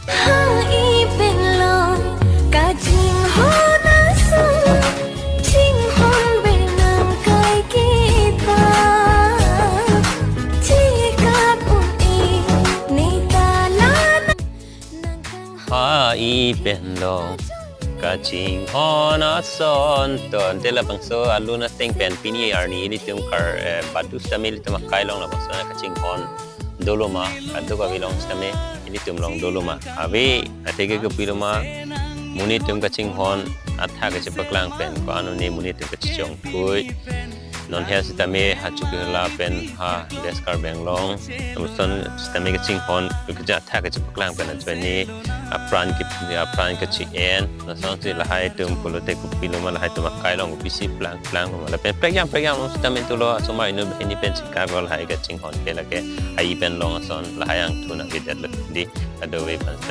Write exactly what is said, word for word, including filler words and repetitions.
Ha-i pen long kachinghon ason, chinghon pen nang kai kita. Chikap un-e ne ta la nang kang. Ha-i pen long kachinghon ason. To, ante labangso alun ateng pen pini arni ilitum kar, eh, badu sitame ilitum akai along labangso na kachinghon dolo ma, kadokave along sitame ilitum along dolo ma. Ave, atheke kopilo ma, monit atum kachinghon athak kachepaklang pen ko-an un-e monit atum kachechongthui. Non he sitame ha Chokihola pen ha West Karbi Anglong, lapuson sitame kachinghon, keja athak kachepaklang pen ajoine apran ke, apran kachi-en. Lasonsi lahai atum pulote kopilo ma, lahai atum akai along kopisi plang plang ma, lapen prekjam prekjam along sitame dolo, asomar inut banghini pen chikap lahai kachinghon ke lake ha-i pen long ason lahai angthun avedetlo di, kadokave aphan